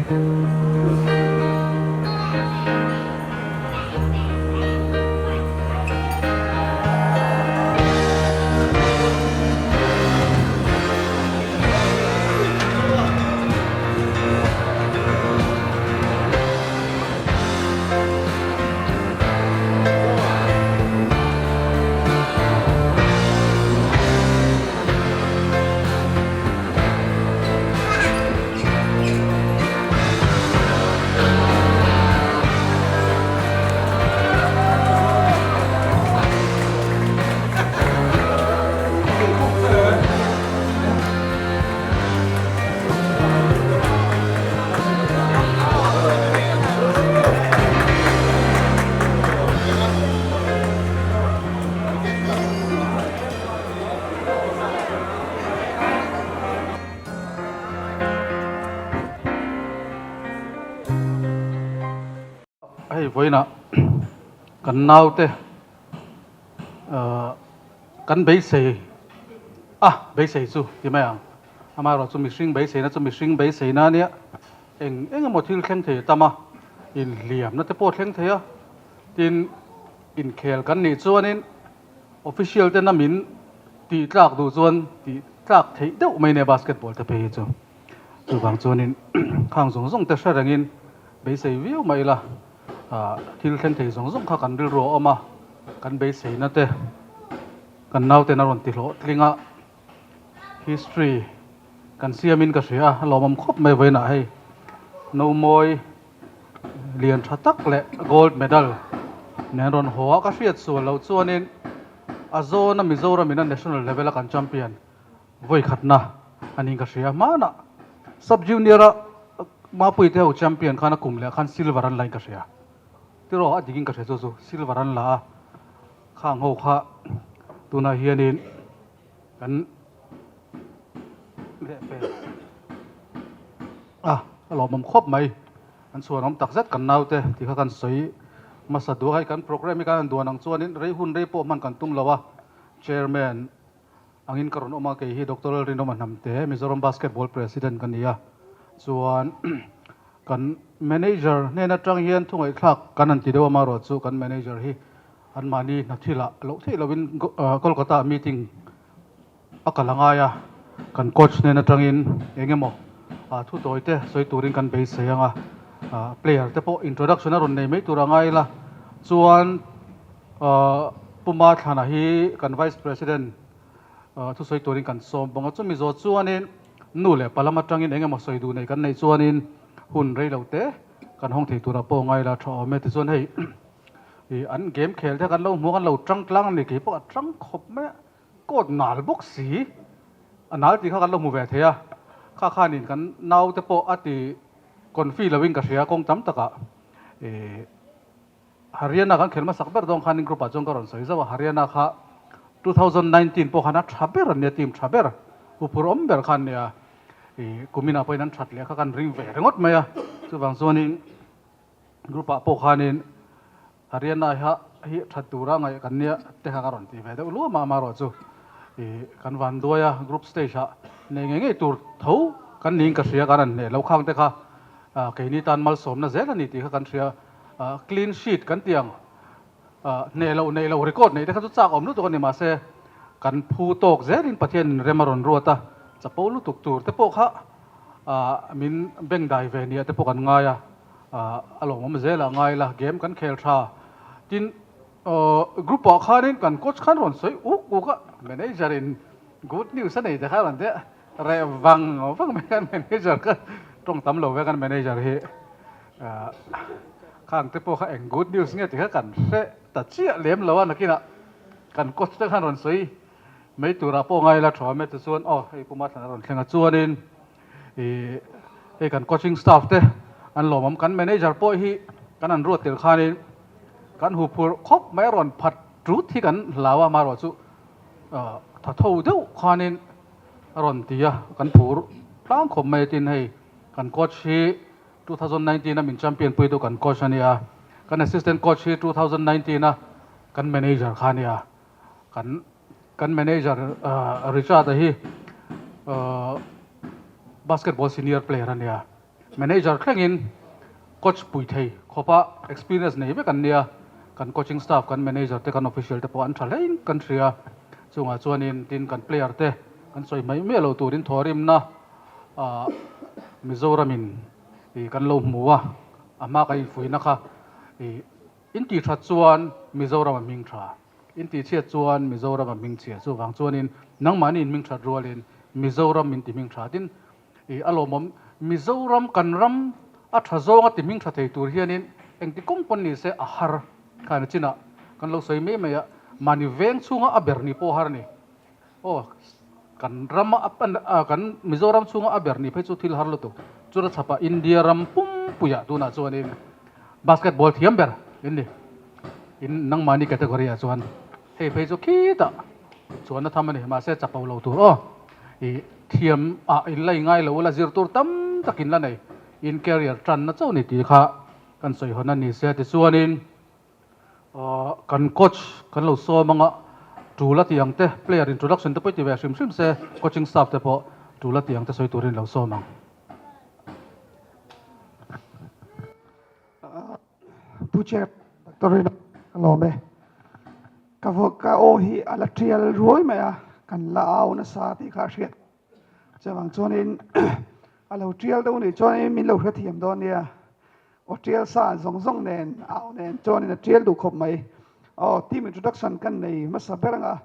Hei vawiinah kan naute kan beisei a beisei chu ti mai ang amaherawhchu mihring beiseina chu mihring beiseina ania eng eng emaw thil thleng thei a tam a inhliamna te pawh thleng thei a tin inkhel kan nih chuanin Official ten a min tih tlak duh chuan tih tlak theih deuh mai nia basketball te phei hi chu. Chuvang chuanin khang zawng zawng te hre rengin beisei viau mai ila thil thleng thei zawng zawng kha kan rilru a awm a, kan beiseina te kan nauten a rawn ti hlawhtling a, history kan siamin ka hria a, a lawmawm khawp mai vawiinah hei nomawi lian tha tak leh gold medal nen rawn haw a, ka hriat sual loh chuanin a zawna Mizoram in a national level a kan champion vawi khatna a niin ka hria. Hmanah sub junior a Mapuii te ho champion khan a kum leh khan silver an la in ka hria. Tiraw a dik in ka hria chu chu silver an la a, khang ho kha tunah hianin kan leh pel a a lawmawm khawp mai an chhuanawm tak zet kan naute tih kha kan sawi hmasa duh a hei kan programme hi kan han duan ang chuanin rei hun rei pawh hman kan tum lo a chairman angin ka rawn awm a kei hi Doctor Lalrinawma Hnamte Mizoram Basketball President ka ni a chuan kan manager hnen atang hian thungaihthlak kan han ti deuh a amaherawh chu kan manager hi anmahni hna thilah loh theih lovin Kolkata meeting a kal a ngai a, kan coach hnen atangin eng emaw thu tawi te sawi turin kan beisei ang a, player te pawh introduction a rawn nei mai tur a ngai ila chuan Puma Thlana hi kan vice president thu sawi turin kan sawm bawk a, chumi zawh chuanin nu leh pa lam atangin eng emaw sawi duh nei kan neih chuanin hun rei lo te kan hawng thei tura pawh ngai ila tha awm e tichuan hei an game khel te kan lo hmu a kan lo tang tlang a ni kei pawh a tang khawp mai a. Coat nal bawk si, a nal tih kha kan lo hmu ve thei a, kha khanin kan naute pawh a ti confi loin ka hria kawng tam takah ih Haryana kan khel hmasak ber dawn khanin group ah chuan ka rawn sawi zauh a, Haryana kha 2019 pawh khan a tha ber an nia team tha ber huphur awm ber kha an nia ih kuminah pawhin an that leh kha kan ring ve ringawt mai a, chuvang chuanin group ah pawh khanin Haryana hi hi that tura ngaih kan nia te kha ka rawn ti ve deuh luam a, amaherawhchu ih kan van duai a group stage ah nei ngei ngei tur tho kan niin ka hria kan han hneh lo khang te kha keini tan malsawmna zel a ni tih kha kan hria clean sheet kan tih ang hneh loh neih loh record neih te kha chu chak awm lutuk a ni mahse kan phu tawk zelin Pathian in rem a rawn ruat a chapo lutuk tur te pawh kha min bengdai ve nia te pawh kan ngai a. A lawmawm zel a ngai la game kan khel tha tin group ah khanin kan coach khan rawn sawi uk uk a manager in good news a nei te kha rawn ti a reh vang vang mai kan manager kha tawng tam lo ve kan manager hi khang te pawh kha eng good news nge ti kha kan hre ta chiah lem lo a nakinah kan coach te khan rawn sawi mai turah pawh ngai la tha mai tichuan aw hei puma thlan a rawn thleng a chuanin Ih hei kan coaching staff te an lawmawm kan manager pawh hi kan an ruat tel khanin kan hu phur khawp mai a rawn phat tut hi kan hlau a amaherawh chu tha tho deuh khanin a rawn ti a kan phur tlang khawp mai tin hei kan coach hi 2019 a min champion pui tu kan coach a nia kan assistant coach hi 2019 a kan manager kha a nia kan Kan manager Richard-a hi basketball senior player a nia. Manager thlengin coach pui thei khawpa experience nei vek an nia. Kan coaching staff, kan manager te, kan official te pawh an tha hlein kan hria. Chungah chuanin tin kan player te kan sawi hmaih miah lo turin thawhrimna ah Mizoramin ih kan lo hmu a, a hma kan infuihna kha ih intih that chuan Mizoram a hming tha. Intihchhiat chuan Mizoram a hming chhia. Chuvang chuanin nangmahni in hming that rualin Mizoram min ti hming tha. Tin, i a lawmawm Mizoram kan ram a tha zawnga ti hming tha thei tur hianin engti kawng pawn ni se a har khan a chinah kan lo sawi mai mai a, mahni veng chhunga a ber ni pawh har a ni. Aw, kan rama a pan a kan Mizoram chhunga a ber ni phei chu thil har lutuk. Chura chhapah India ram pumpuiah tunah chuanin basketball thiam ber in ni. In nangmahni category ah chuan hei phei chu khitah chuan a tham a ni. Mahse chapo lo tur aw i thiam ah in la i ngai lo ula zir tur tam tak in la nei. In career tanna chauh ni tih kha kan sawi hawn a ni se. Tichuanin Kan coach kan lo sawm anga tul a tih ang te, player introduction te pawh i ti ve hrim hrim se, coaching staff te pawh tul a tih ang te sawi turin lo sawm ang. Pu Chair, Doctor Rina ka lawm e. Ka ka aw hi a la tial ruai mai a, kan la au nasa tih kha a hriat. Chuvang chuanin a lo tial deuh nih chuanin min lo hrethiam dawn nia. Aw tial sa zawng zawng nen au nen chuanin a tial duh khawp mai. Aw team introduction kan nei hmasa ber anga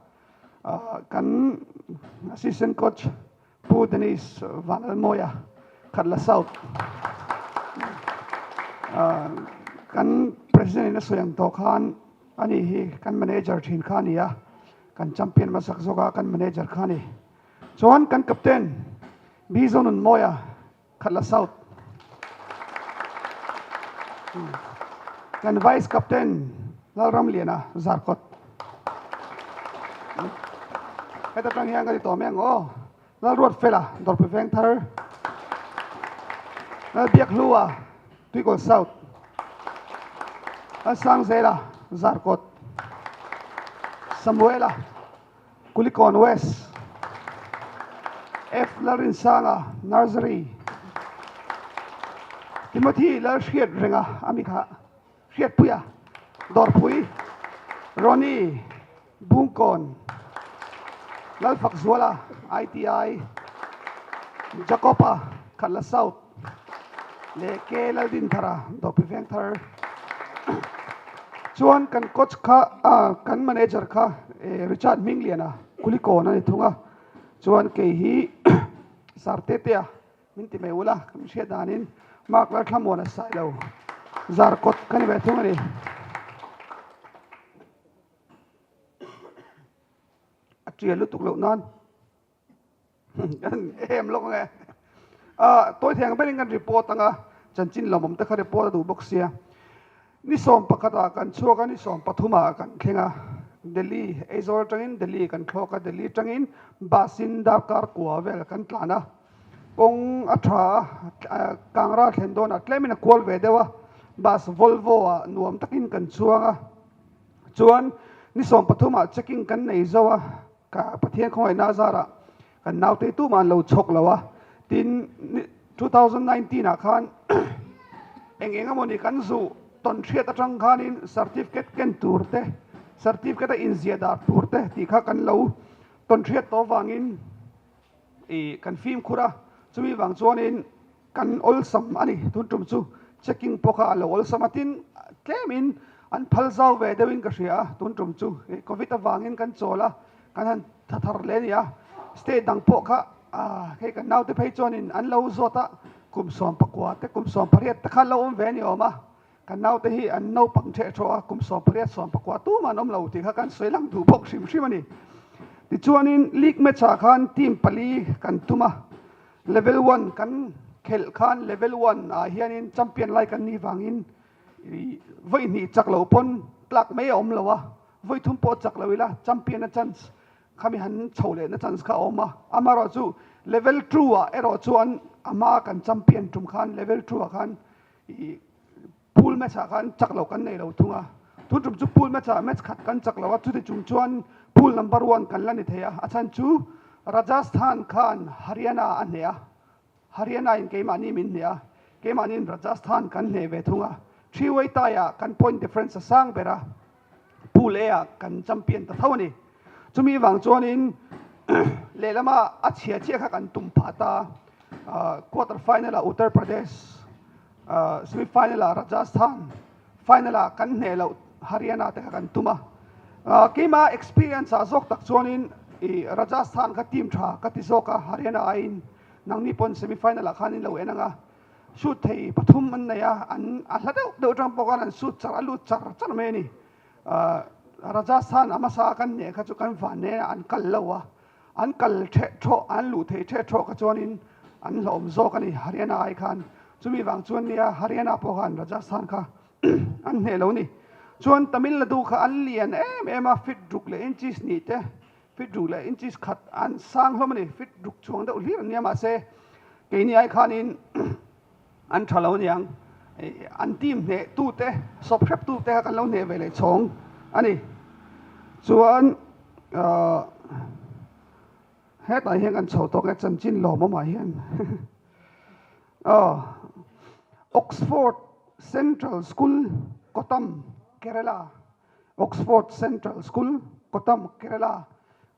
kan assistant coach Pu Dennis Vanlalmawia Khatla South kan president in a sawi ang tawh khan ani hi kan manager thin kha a ni a, kan champion hmasak zawk a kan manager kha a ni. Chuan kan captain B Zonunmawia Khatla South, kan Vice Captain Lalramliana Zarkawt. Heta tang hian ka ti tawh mai ang aw. Lalruat Fela Dawrpui Vengthar, Lalbiakhlua Tuikawl South, Lalsangzela Zarkawt, Samuela Kulikawn West, F Lalrinsanga Nursery, Timothy Lalhriat Renga a mi kha Hriatpuia Dawrpui, Ronnie Bungkawn, Lalfakzuala ITI, Jacob-a Khatla South leh K Laldinthara Dawrpui Vengthar. Chuan kan coach kha kan manager kha Richard Hmingliana Kulikawn a ni thung a, chuan kei hi Sir Tetea min ti mai ula kan hriat danin Mark Lalthlamuan a sai lo Zarkawt ka ni ve thung a ni. A tial lutuk loh nan. Kan em lawk ange. Ah, tawi thei ang berin kan report anga, chanchin lawmawm te kha report a duh bawk sia. Ni 11 ah kan chhuak a, ni 13 ah kan thleng a. Delhi, Aizawl atangin Delhi kan thlawk a, Delhi atangin bus in darkar kua vel kan tlan a. Kawng a tha a, Kangra thlen dawnah tlemin a kual ve deuh a, bus Volvo ah nuam takin kan chuang a. Chuan ni 13 ah checking kan nei zo a. Ka Pathian khawngaihna a zarah kan naute tumah an lo chhawk lo a, tin 2019 ah khan eng eng emawni kan zuh tawn hriat atang khanin certificate ken tur te, certificate a inziah dar tur te tih kha kan lo tawn hriat tawh vangin ih kan fimkhur a, chumi vang chuanin Kan awlsam a ni, tun tum chu checking pawh kha a lo awlsam a, tin tlemin an phal zau ve deuhin ka hria a, tun tum chu covid avangin kan chawl a, kan han tha thar hle a ni a, state dang pawh kha hei kan naute phei chuanin an lo zawt a, kum 19 te kum 18 te kha an lo awm ve a ni awm a, kan naute hi an naupang ṭheh ṭhawh a, kum 18 19 tumah an awm lo tih kha kan sawi lang duh bawk hrim hrim a ni. Tichuanin league match ah khan team pali kan tum a. Level one kan khelh khan level one ah hianin champion lai kan nih vangin vawi hnih chak lo pawn tlak mai a awm lo a, vawi thum pawh chak lo ila champion a chance khami han chho lehna chance kha a awm a. Amaherawhchu level two ah erawh chuan a hma kan champion tum khan level two ah khan ih Pool match ah khan chak lo kan nei lo thung a, tun tum chu pool match ah match khat kan chak lo a, chuti chung chuan pool number one kan la ni thei a, a chhan chu Rajasthan khan Haryana a hneh a, Haryana in keimahni min hneh a, Keimahniin Rajasthan kan hneh ve thung a, three-way tie-ah kan point difference a sang ber a, Pool A-ah kan champion ta tho a ni. Chumi vang chuanin lehlama a chhia chiah kha kan tum phah ta. Quarter final-ah Uttar Pradesh, semi final-ah Rajasthan, final-ah kan hneh loh Haryana te kha kan tum a. Keimah experience-ah zawk tak chuanin Rajasthan kha team tha ka ti zawk a, Haryana aiin nangni pawn semi final-ah khan in lo en ang a. Shoot thei pathum an nei a, an a hla deuh deuh atang pawh khan an shoot char a lut char char mai a ni. Rajasthan a hmasa kan hneh kha chu kan van nen an kal lo a, an kal theh thawh an luh theih theh thawh kha chuanin an hlawm zawk a ni Haryana ai khan. Chumi vang chuan nia Haryana pawh khan Rajasthan kha an hneh lo a ni. Chuan Tamil Nadu kha an lian em em a, feet ruk leh inches hnih te Feet ruk leh inches khat an sang hlawm a ni, feet ruk chuang deuh hlir an nia mahse keini ai khanin an tha lo aniang, an team hneh tute sawp hrep tute kha kan lo hneh ve leh chhawng a ni. Chuan hetah hian kan chho tawk e chanchin lawmawmah hian aw Oxford Central School Kotam Kerala Oxford Central School, Kotam, Kerala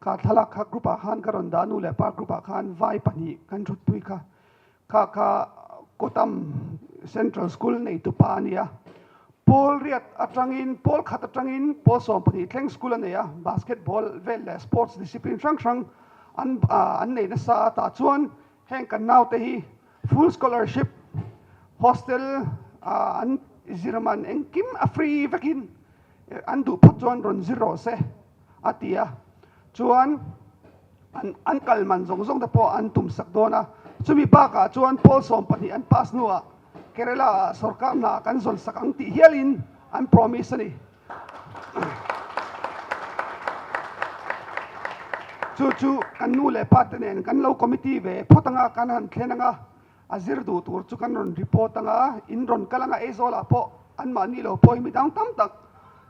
kha thlalak kha group ah khan ka rawn dah nu leh pa group ah khan vai pahnih kan thutpui kha kha kha Kotam Central School neitu pa a ni a. Pawl riat atangin pawl khat atangin pawl 12 thleng school a nei a, basketball vel leh sports discipline hrang hrang an an nei nasa a tah chuan heng kan naute hi Full scholarship, hostel an zir man engkim a free vekin an duh phawt chuan rawn zir rawh se a ti a, chuan an kal man zawng zawng te pawh an tum sak dawn a, chumi bakah chuan pawl 12 an pass hnuah Kerala ah sorkar hna kan zawn sak ang tih hialin an promise a ni. Chu chu kan nu leh pa te nen kan lo committee ve phawt anga kan han thlen anga a zir duh tur chu kan rawn report anga in rawn kal anga Aizawl ah pawh anmahni lo pawh hi midang tam tak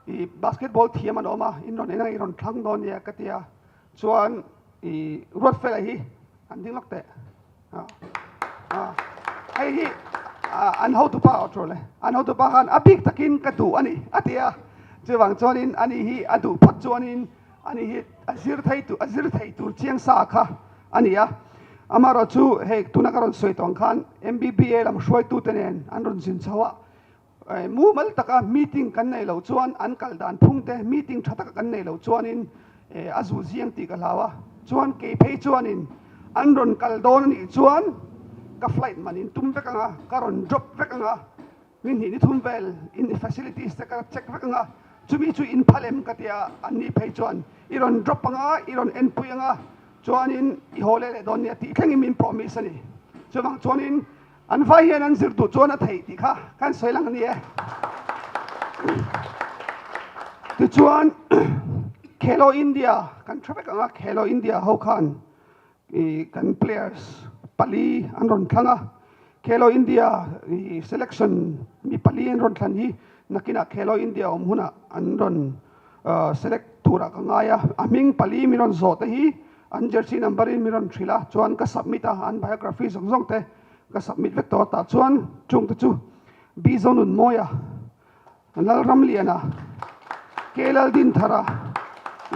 ih basketball thiam an awm a in rawn en anga i rawn thlang dawn nia ka tia chuan ih Ruatfela hi an ding lawk teh. Hei hi an hotupa aw ṭul e. An hotupa khan a bik takin ka duh a ni a ti a. Chuvang chuanin ani hi a duh phawt chuanin ani hi a zir thei tur a zir thei tur chiang sa kha a ni a. Amaherawh chu hei tuna ka rawn sawi tawh ang khan MBBA lam hruaitute nen an rawn zin chho a. Mumal taka meeting kan neih loh chuan an kal dan phung te meeting tha taka kan neih loh chuanin a zu ziang tih ka hlau a, chuan kei phei chuanin an rawn kal dawn a nih chuan ka flight man in tum vek ang a, ka rawn drop vek ang a, ni hnih ni thum vel in facilities te ka check vek ang a, chumi chu in phal em ka ti a, an nih phei chuan i rawn drop ang a, i rawn enpui ang a, chuanin i haw leh leh dawn nia tih thlengin min promise a ni. Chuvang chuanin An vai hian an zir duh chuan a theih tih kha kan sawi lang a ni e. Tichuan Khelo India kan tha vek ang a, Khelo India ho khan kan players pali an rawn thlang a, Khelo India selection mi pali an rawn thlan hi nakinah Khelo India awm hunah an rawn select turah ka ngai a, a hming pali min rawn zawh te hi an jersey number in min rawn hrilh a, chuan ka submit a, an biography zawng zawng te ka submit vek tawh a, tah chuan chung te chu B Zonunmawia, Lalramliana, K Laldinthara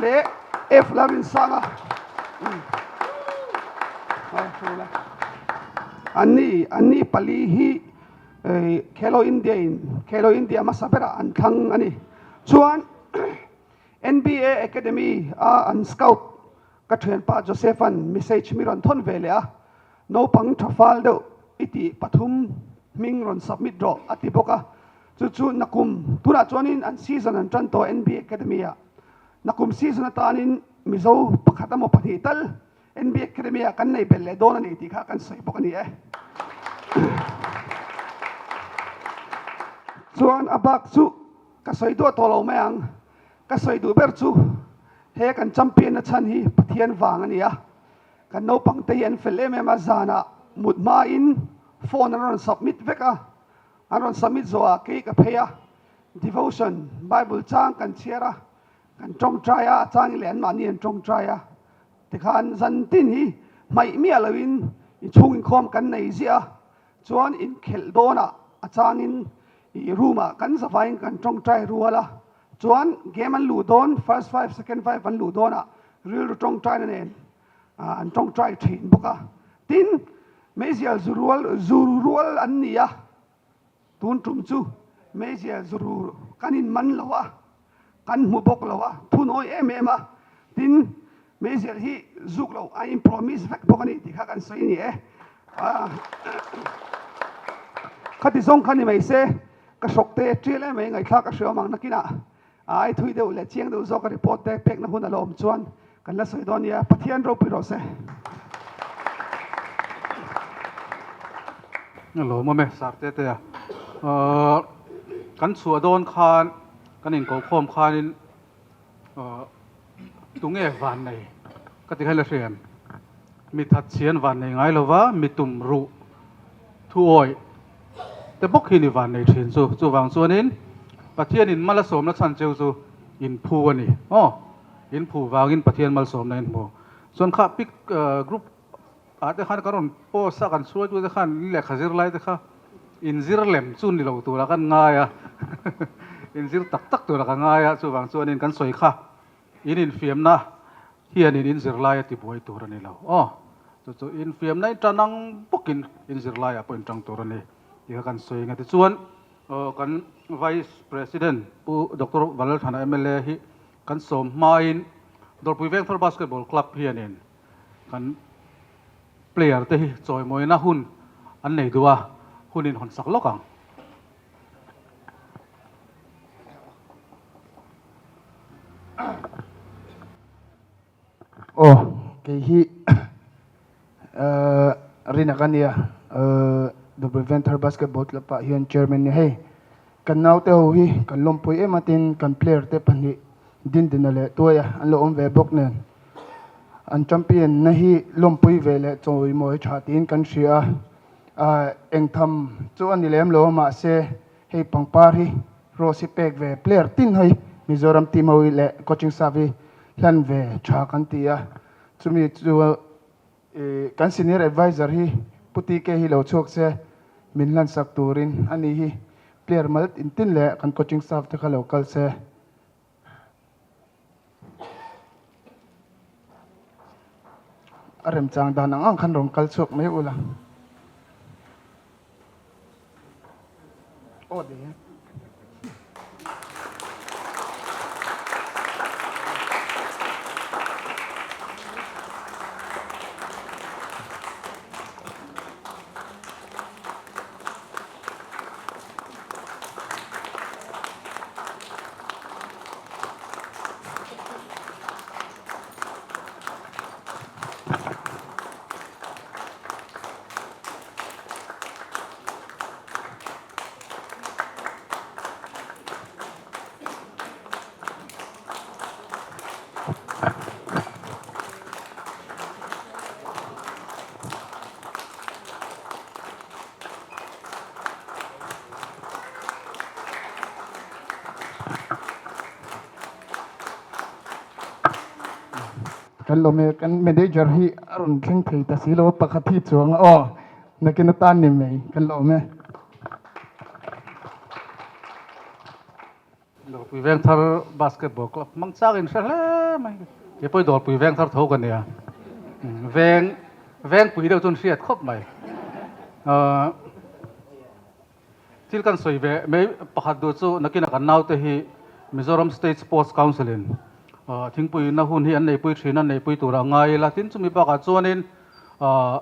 leh F Lalrinsanga an ni, an ni pali hi Khelo India in Khelo India hmasa berah an thlang a ni. Chuan NBA Academy a an scout ka thianpa Joseph-a'n message mi rawn thawn ve leh a, naupang tha fal deuh i tih pathum hming rawn submit rawh a ti bawk a, chu chu nakum tunah chuanin an season an tan tawh NBA Academy-ah nakum season atanin Mizo pakhat emaw pahnih tal NBA Academy ah kan nei belh leh dawn a ni tih kha kan sawi bawk a ni e. Chuan a bak chu ka sawi duah tawh lo mai ang. Ka sawi duh ber chu he kan champion na chhan hi Pathian vang a ni a. Kan naupang te hi an fel em em a, zanah mut hmain phone an rawn submit vek a. An rawn submit zawhah kei ka phei a, devotion Bible chang kan chhiar a, kan tawngtai a, a changin leh anmahni an tawngtai a. Tikhan zan tin hi hmaih miah loin inchhung inkhawm kan nei ziah a. Chuan inkhelh dawnah a changin ih room ah kan zavaiin kan tawngtai rual a, chuan game an luh dawn first five second five an luh dawnah rilru tawngtaina nen an tawngtai thin bawk a. Tin, meizial zu rual zu rual an ni a, tun tum chu meizial zu ru kan inman lo a, kan hmu bawk lo a, thunawi em em a, tin meizial hi zuk lo a in promise vek bawk a ni tih kha kan sawi a ni e. Khati zawng kha ni mai se, ka hrawk te tial em mai ngaihthlak a hreawm ang nakinah ai thui deuh leh chiang deuh zawk a report te pekna hun a la awm chuan kan la sawi dawn nia, Pathian ropui rawh se. A lawmawm e Sarte te a, kan chhuah dawn khan Kan inkohkhawm khanin tunge van nei ka ti kha ila hria em? Mi thatchhian van nei ngai lova mi tum ruh thuawi te bawk hi ni van nei thin chu. Chuvang chuanin Pathianin mal a sawmna chhan cheu chu in phu a ni. Aw, in phu vangin Pathian malsawmna in hmu. Chuan kha pic group Ah te khan ka rawn post a, kan chhuaitu te khan lehkha zir lai te kha inzir lem chu ni lo tura kan ngai a, inzir tak tak tura ka ngai a, chuvang chuanin kan sawi kha in infiamna hianin inzir lai a tibuai tur a ni lo aw, chu chu infiamna in tan ang bawkin inzir laiah pawh intang tur a ni tih kha kan sawi ang a. Tichuan kan Vice President Pu Doctor Vanlalthana mla hi kan sawm hmain Dawrpui Vengthar Basketball Club hianin Kan player te hi chawimawina hun an nei duh a, hun in hawn sak lawk ang. Aw, kei hi Rina ka nia, The Preventer Basketball Club ah hian chairman nia hei. Kan naute ho hi kan lawmpui em a tin kan player te pahnih Dindina leh Tuaia an lo awm ve bawk nen an champion na hi lawmpui ve leh chawimawi tha tiin kan hria a, engtham chu a ni lem lo a mahse hei pangpar hi rose hi pek ve player tin hi Mizoram team ho hi leh coaching staff hi hlan ve tha kan ti a, chumi chu Kan senior adviser hi Pu TK hi lo chhuak se min hlansak turin a ni hi player mal tin tin leh kan coaching staff te kha lo kal se. A remchang dan ang ang khan rawn kal chhuak mai ula. Aw de. Kan lawm e, kan manager hi a rawn thleng thei ta si lo a, pakhat hi chuang a aw, nakin atan ni mai, kan lawm e. Dawrpui Vengthar Basketball Club hmang chak in hre hle mai, kei pawh hi Dawrpui Vengthar tho ka nia, veng vengpui deuh chu an hriat khawp mai. Thil kan sawi ve mai pakhat duh chu nakinah kan naute hi Mizoram State Sports Council in thingpuina hun hi an neipui thin a, neipui turah ngai ila. Tin, chumi bakah chuanin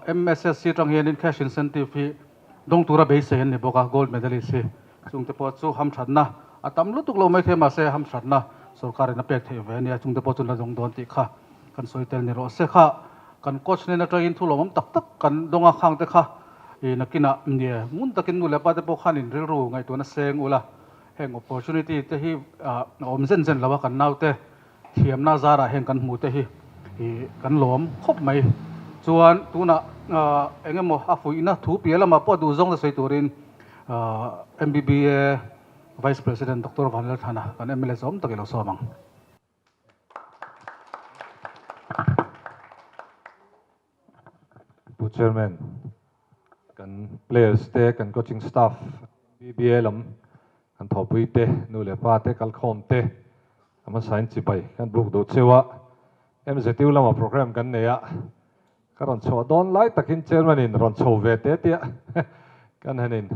MSSC atang hianin cash incentive hi dawng tura beisei an ni bawk a, gold medalist hi. Chungte pawh chu hamthatna a tam lutuk lo maithei mahse hamthatna sorkarin a pek theih ve a nia, chungte pawh chu la dawng dawn tih kha kan sawi tel ni rawh se. Kha kan coach nen atangin thu lawmawm tak tak kan dawng a, khangte kha I nakinah nie ngun takin nu leh pa te pawh khan in rilru ngaihtuahna seng ula, heng opportunity te hi a awm zen zen lo a, kan naute thiamna zarah heng kan hmu te hi i kan lawm khawp mai. Chuan tunah eng emaw a fuihna thu piah lamah pawh duh zawng te sawi turin MBBA Vice President Doctor Vanlalthana kan mla zawm tak i lo sawm ang. Pu Chairman, Kan players te, kan coaching staff, BBA lam kan thawhpui te, nu leh pa te, kalkhawm te, a hmasain chibai kan buk duh cheu a. MZU lama program kan nei a, ka rawn chhuah dawn lai takin chairman in rawn chho ve te tia kan han in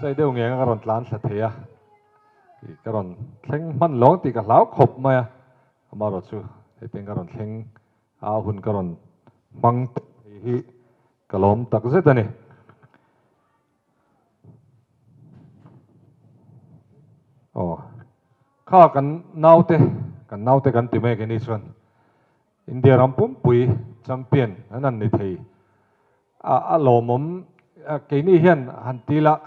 chai deuh ngeng a ka rawn tlan thla thei a, ka rawn thleng hman lawng tih ka hlau khawp mai a, amaherawhchu hei peng ka rawn thleng A hun ka rawn hmang thei hi ka lawm tak zet a ni. Aw, kha kan naute, kan naute kan ti mek ini chuan India ram pumpui champion an han ni thei. A a lawmawm, keini hian han ti la,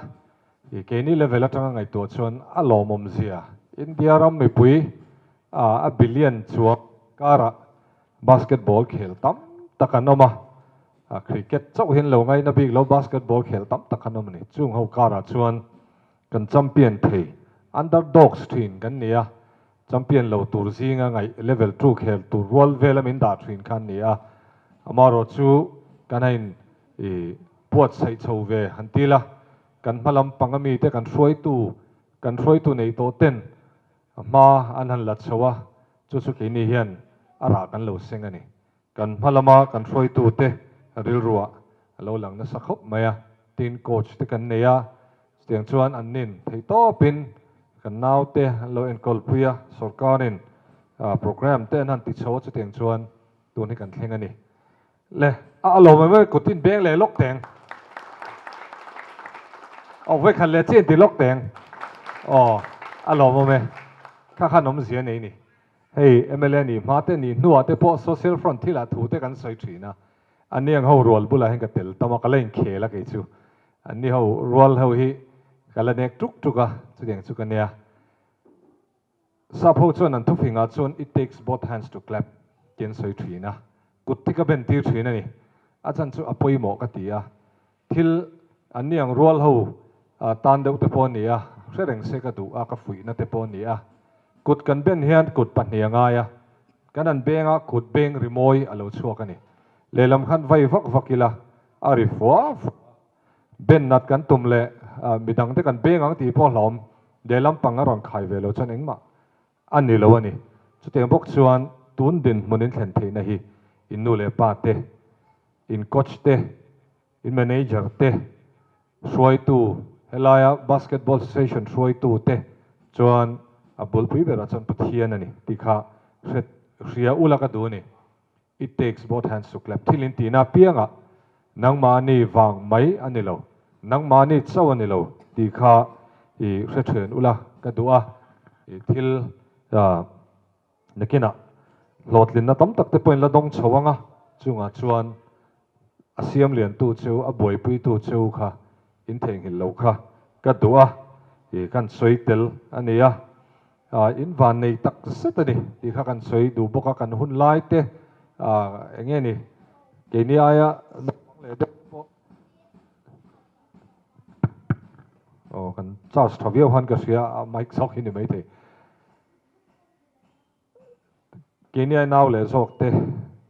keini level atanga ngaihtuah chuan a lawmawm zia India ram mipui a billion chuang karah basketball khel tam tak an awm a, cricket chauh hian lo ngaina bik lo basketball khel tam tak an awm a ni. Chung ho karah chuan kan champion thei underdogs thin kan ni a, champion lo tur zinga ngaih level two khel tur rual vela min dah thin kha an ni a, amaherawh chu kan a in buatsaih chho ve han ti la, kan hma lam panga mite kan hruaitu kan hruaitu neih tawh ten A hma an han la chho a, chu chu keini hian a rah kan lo seng a ni. Kan hma lama kan hruaitute rilruah a lo lang nasa khawp mai a, tin coach te kan nei a, chutiang chuan an nin theih tawpin kan naute an lo enkawl pui a, sawrkarin program te an han ti chho a, chutiang chuan tun hi kan thleng a ni. Le, a a lawm em em, kut in beng leh lawk teng. Aw, vawi khat leh chian ti lawk teng. Aw, a lawm awm e. Kha khan awmzia nei ni. Hei, mla nih hma te nih hnuah te pawh Social Front thilah thu te kan sawi thin a. Anni ang ho rual bulah hian ka tel tam a, ka la inkhel a kei chu. Anni ho rual ho hi ka la nek tuk tuk a, chutiang chu ka nia. Sap ho chuan an thufingah chuan it takes both hands to clap tih an sawi thin a, kut hi ka ben tir thin a ni. A chan chu a pawimawh ka ti a, thil an ni ang rual ho tan deuh te pawh a ni a, hre reng se ka duh a, ka fuihna te pawh a ni a. Kut kan ben hian kut pahnih a ngai a, kan an benga kut beng rimawi a lo chhuak a ni. Lehlam khan vai vak vak ila a ri fua fua a. Ben nat kan tum leh midang te kan beng ang tih pawh hlawm lehlam pang a rawn khai ve lo chuan engmah a ni lo a ni. Chutiang bawk chuan tun dinhmun in thlen theihna hi in nu leh pa te, in coach te, in manager te, hruaitu helaia basketball association hruaitu te chuan a bulpui berah chuan Pathian a ni tih kha hre hria ula ka duh a ni. It takes both hands to clap thil in tihna apiangah nangmahni vang mai a ni lo, nangmahni chauh a ni lo tih kha i hre then ula ka duh a, i thil nakinah hlawhtlinna tam tak te pawhin la dawng chho ang a, chungah chuan a siam liantu cheu, a buaipuitu cheu kha in theihnghilh loh kha ka duh a, i kan sawi tel a ni a. In van nei tak zet a ni tih kha kan sawi duh bawk a, kan hun lai te eng nge ni keini aia naupang leh deuh pawh aw kan charge tha viau han ka hria a mic zawk hi ni maithei. Keini ai nau leh zawk te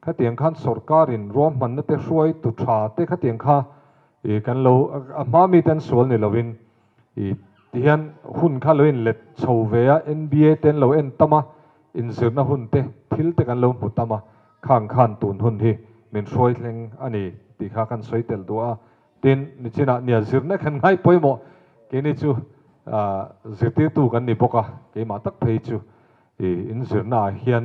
khatiang khan sawrkarin ruahmanna te hruaitu tha te khatiang kha ih kan lo a hma mite an sual ni lovin ih tihian hun kha lo inlet chho ve a NBA te an lo en tam a inzirna hun te thil te kan lo hmu tam a khang khan tun hun hi min hruai thleng a ni tih kha kan sawi tel duh a tin nichinah nia zirna khan ngai pawimawh keini chu zirtirtu kan ni bawk a keimah tak phei chu I inzirna ah hian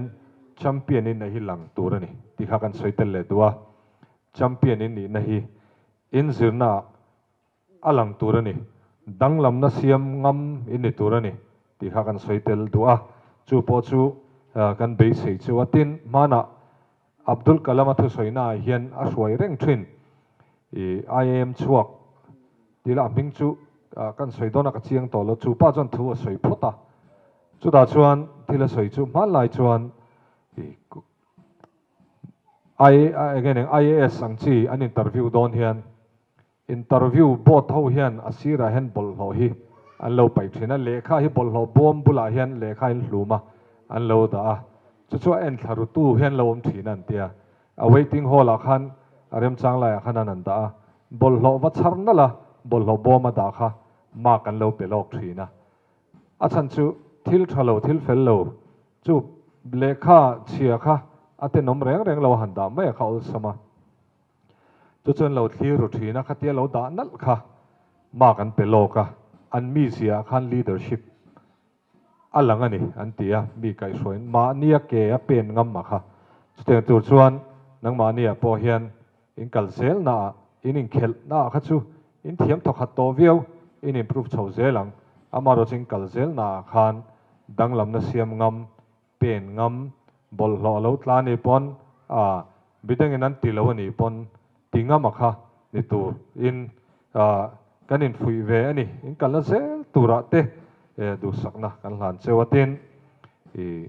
champion in a hi lang tur a ni tih kha kan sawi tel leh duh a, champion in nihna hi inzirna ah a lang tur a ni, danglamna siam ngam in ni tur a ni tih kha kan sawi tel duh a, chu pawh chu kan beisei chu a. Tin, hmanah Abdul Kalam a thusawina ah hian a hruai reng thin i IAM chhuak tih lah hming chu kan sawi dawn a ka chiang tawh lo, chu pa chuan thu a sawi phawt a, chutah chuan thil a sawi chu hmanlai chuan i IAS ang chi an interview dawn hian Interview board ho hian a sirah hian bawlhhlawh hi an lo paih thin a, lehkha hi bawlhhlawh bawm bulah hian lehkha in hlum a, an lo dah a, chu chu a enthla rutu hian lo awm thin a an tia. A waiting hall ah khan a remchang laiah khan an han dah a, Bawlhhlawh va chhar nalh a, bawlhhlawh bawm a dah kha mark an lo pe lawk thin a. A chhan chu thil tha lo, thil fel lo chu lehkha chhia kha a tenawm reng reng lo a han dah mai a kha awlsam a. Chu chuan lo thlir ru thin a, khatia lo dah nalh kha mark an pe lawk a, an mizia ah khan leadership a lang a ni an ti a, mi kaihhruaiin mahnia ke a pen ngam a kha. Chutiang tur chuan nangmahnia pawh hian in kal zel naah, in inkhelh naah kha chu in thiam thawkhat tawh viau, in improve chho zel ang. Amaherawhchu in kal zel naah khan danglamna siam ngam, pen ngam, bawlhhlawh a lo tla a nih pawn, a bidangin an ti lo a nih pawn ti ngam a kha ni tur in kan infuih ve a ni. In kalna zel turah te duhsakna kan hlan cheu a tin i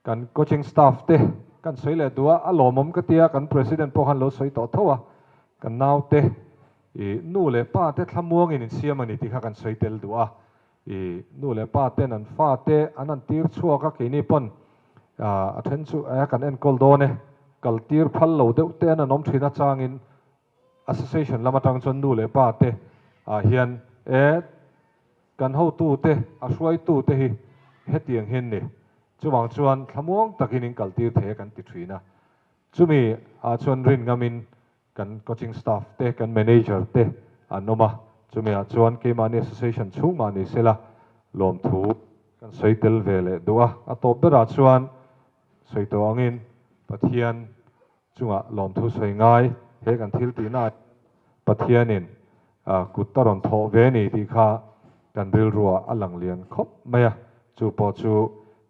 kan coaching staff te kan sawi leh duh a, a lawmawm ka tia kan president pawh khan lo sawi tawh tho a, kan naute i nu leh pa te thlamuangin insiam a ni tih kha kan sawi tel duh a. I nu leh pa ten an fa te an han tir chhuak a, keini pawn a then chu a kan enkawl dawn e, kal tir phal lo deuh te an han awm thin a changin association lam atang chuan nu leh pa te ah hian e kan hotu te a hruaitu te hi hetiang hian ni chuvang chuan thlamuang takin in kal tir thei a kan ti thin a, chumi ah chuan rin ngamin Kan coaching staff te, kan manager te an awm a, chumi ah chuan keimahni association chhung mah ni sela lawmthu kan sawi tel ve leh duh a. A tawp berah chuan sawi tawh angin Pathian chungah lawmthu sawi ngai he kan thil tihna ah hian Pathianin kut a rawn thawh ve ni tih kha kan rilruah a lang lian khawp mai a, chu pawh chu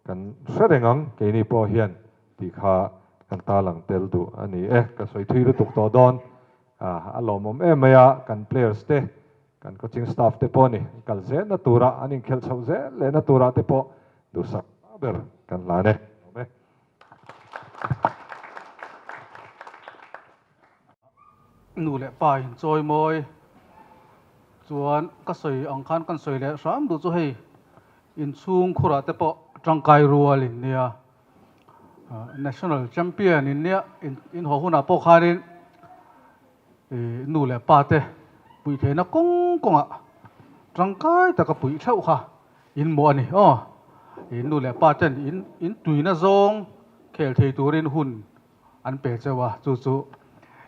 kan hre reng ang keini pawh hian Tih kha kan ta lang tel duh a ni e. Ka sawi thui lutuk tawh dawn. A lawmawm em mai a, kan players te, kan coaching staff te pawh a ni, an kal zelna tura, an inkhelh chhoh zel lehna turah te pawh duhsak ber kan hlan e. Lawm e. Nu leh pa in chawi mawi chuan ka sawi ang khan kan sawi leh hram duh chu hei inchhung khurah te pawh tangkai rual in nia. National champion in nia in haw hunah pawh khanin ih nu leh pa te puih theihna kawng kawngah tangkai taka puih theuh kha in mawh a ni aw. Ih nu leh pa ten in in tuina zawng khel thei turin hun an pe cheu a, chu chu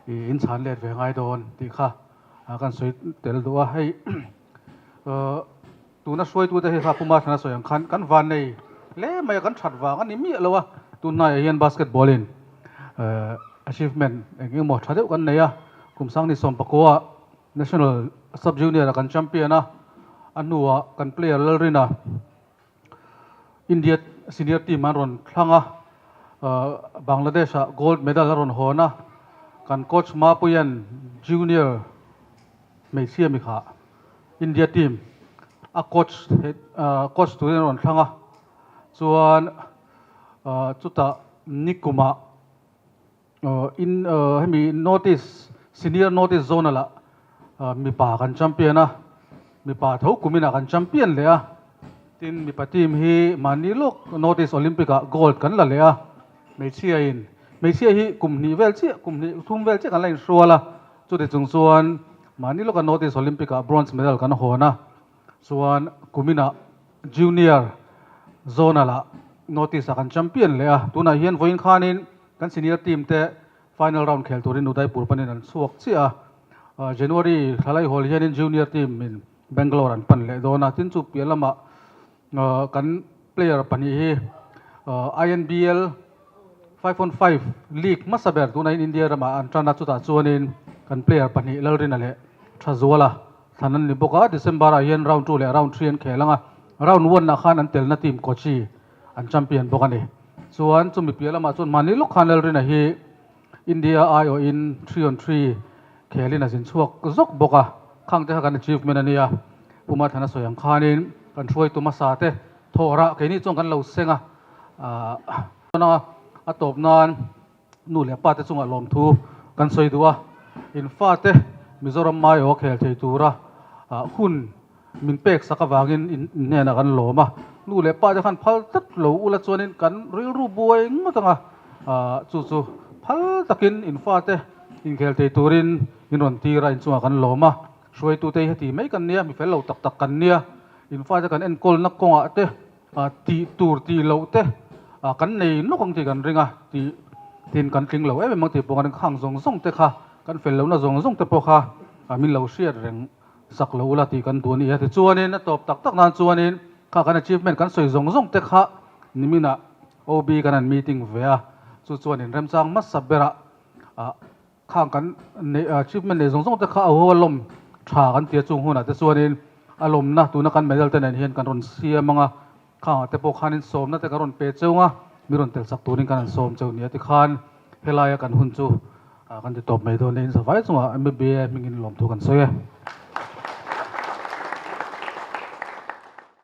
ih in chhan let ve ngai dawn tih kha kan sawi tel duh a. Hei Tuna hruaitute hi kha Puma thana sawi ang khan kan van nei hle mai a, kan that vang a ni miah lo a. Tunhnaiah hian basketball in achievement eng eng emaw tha deuh kan nei a, kum sangni sawmpakua national sub junior ah kan champion a, a hnuah kan player Lalrina India senior team an rawn thlang a, Bangladesh ah gold medal a rawn hawn a, kan coach Mapuia'n junior hmeichhia mi kha India team a coach coach turin a rawn thlang a, chuan chutah nikumah in hemi North East senior North East zonal ah mipa kan champion a, mipa tho kuminah kan champion leh a, tin mipa team hi mahni lawk North East Olympic ah gold kan la leh a, hmeichhia in hmeichhia hi kum hnih vel chiah kum hnih thum vel chiah kan la inhrual a. Chuti chung chuan mahni lawka North East Olympic ah bronze medal kan hawn a, chuan kuminah Junior Zonal ah North East ah kan champion leh a, tunah hian vawiin khanin kan senior team te final round khel turin Udaipur panin an chhuak chiah a, January thlalai hawl hianin Junior team in Bangalore an pan leh dawn a, tin chu piah lamah Kan player pahnih hi INBL 5 on 5 league hmasa ber tunah hian India ramah an tan a, chutah chuanin kan player pahnih Lalrina leh Thazuala thlan an ni bawk a, December ah hian round 2 leh round 3 an khel ang a, round 1 ah khan an telna team Kochi an champion bawk a ni. Chuan chumi piah lamah chuan mahni lawk khan Lalrina hi India aiawhin 3 on 3 khelin a zin chhuak zawk bawk a, khang te kha kan achievement a nia. Pu Mathana sawi ang khanin kan hruaitu hmasa te thawh rah keini chuan kan lo seng a, a tawp nan nu leh pa te chungah lawmthu kan sawi duh a, in fate Mizoram maiaw khel thei tura hun Min pek sak avangin in hnenah kan lawm a, nu leh pa te khan phal tlat lo ula chuanin kan rilru buai ngawt ang a, chu chu phal takin in fate inkhel thei turin Min rawn tir a, inchungah kan lawm a, hruaitute hi heti mai kan nia, mi fel lo tak tak kan nia, in fate kan enkawlna kawngah te tih tur tih loh te kan nei nawk ang tih kan ring a, tih tin kan tling lo em em ang tih pawh kan ring khang zawng zawng te kha kan fel lohna zawng zawng te pawh kha min lo hriat reng sak lo ula tih kan duh a ni a. Tichuanin a tawp tak tak nan chuanin kha kan achievement kan sawi zawng zawng te kha niminah OB kan han meeting ve a, chu chuanin remchang hmasa berah Khang kan neih achievement nei zawng zawng te kha a ho a lawm tha kan ti a chung hunah te chuanin a lawmna tuna kan medal te nen hian kan rawn siam ang a, khangah te pawh khanin sawmna te kan rawn pe cheu ang a, mi rawn tel sak turin kan han sawm cheu nia tikhan helaia kan hun chu kan ti tawp mai dawn nia in zavai chungah MBA hmingin lawmthu kan sawi e.